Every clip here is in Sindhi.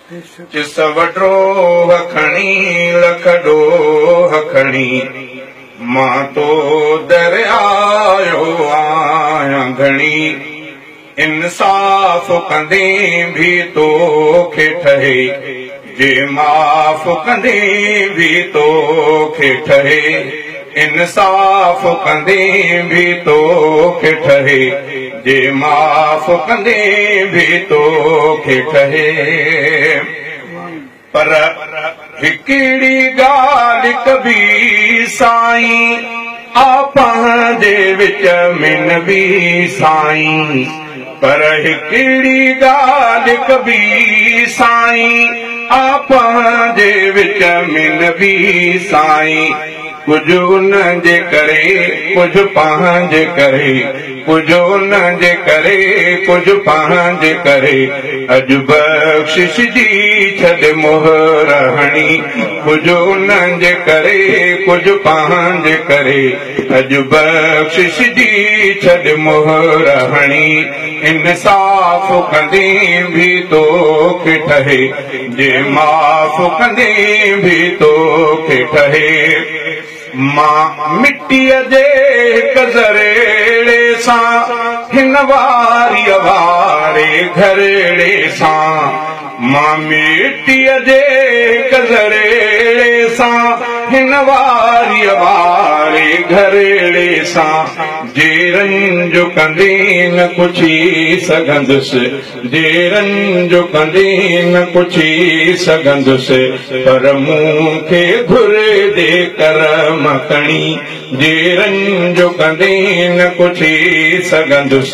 سو ڏوهه کڻي لک ڏوهه کڻي مان تو در آيو آهيان ڌڻي. انصاف ڪندي به توکي ٺهي، جي معاف ڪندي به توکي ٺهي. انصاف ڪندي به توکي ٺهي، جي معاف ڪندي به توکي ٺهي. پر هڪڙي ڳالهه ڪبي سائين، آ پنهنجي وچ ۾ نبي سائين. پر هڪڙي ڳالهه ڪبي سائين، آ پنهنجي وچ ۾ نبي سائين. ڪجهه ان جي ڪري ڪجهه پنهنجي ڪري، ڪجهه ان جي ڪري ڪجهه پنهنجي ڪري، اڄ بخشش جي ڇڏ مهر هڻي. ڪجهه ان جي ڪري ڪجهه پنهنجي ڪري، اڄ بخشش جي ڇڏ مهر هڻي. انصاف ڪندي به توکي ٺهي، جي معاف ڪندي به توکي ٺهي. مان مٽيءَ جي هڪ ذريڙي سان، هن واريءَ واري گهرڙي سان. مان مٽيءَ جي هڪ ذريڙي سان، هن واريءَ واري گهرڙي سان. جي رنج ڪندي نه پڇي سگهندس، جي رنج ڪندي نه پڇي سگهندس، پر مون کي گهرجي ڪرم کڻي. جي رنج ڪندي نه پڇي سگهندس،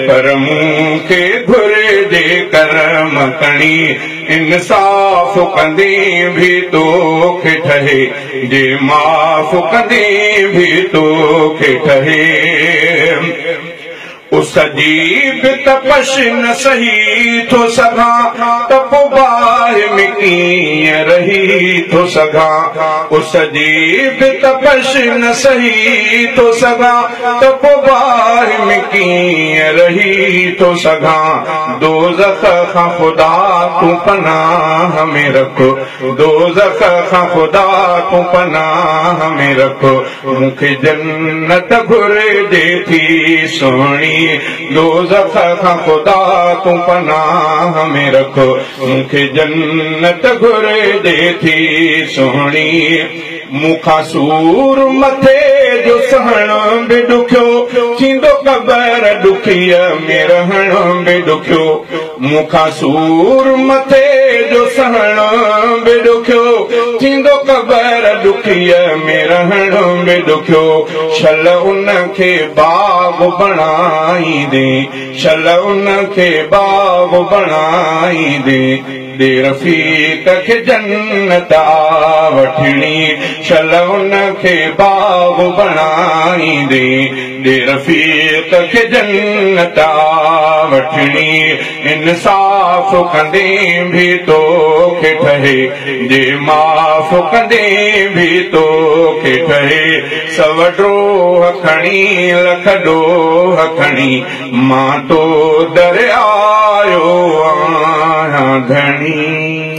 پر مون کي گهرجي ڪرم کڻي. انصاف ڪندي به توکي ٺهي، جي معاف ڪندي به توکي ٺهي. اس جي به تپش نه سهي ٿو سگهان، ته پوءِ باهه ۾ ڪيئن رهي ٿو سگهان. اس جي به تپش نه سهي ٿو سگهان، ته پوءِ باهه ۾ ڪيئن رهي ٿو سگهان. دوزخ کان خدا تون پناهه ۾ رک، دوزخ کان خدا تون پناهه ۾ رک. مون کي جنت گهرجي ٿي سهڻي، دوزخ کان خدا تون پناهه ۾ رک. مون کي جنت گهرجي ٿي سهڻي. مون کان سور مٿي جو سهڻ به ڏکيو ٿيندو، قبر ڏکيءَ ۾ رهڻ به ڏکيو. مون کان سور مٿي جو سهڻ به ڏکيو ٿيندو، قبر ڏکيءَ ۾ رهڻ به ڏکيو. شل ان کي باغ بڻائيندي، شل ان کي باغ بڻائيندي. ڏي رفيق کي جنت آ وٺڻي، شل ان کي باغ بڻائيندي. ڏي رفيق کي جنت آ وٺڻي. انصاف ڪندي به توکي ٺهي، جي معاف ڪندي به توکي ٺهي. سو ڏوهه کڻي لک ڏوهه کڻي مان تو در آيو آهيان ڌڻي.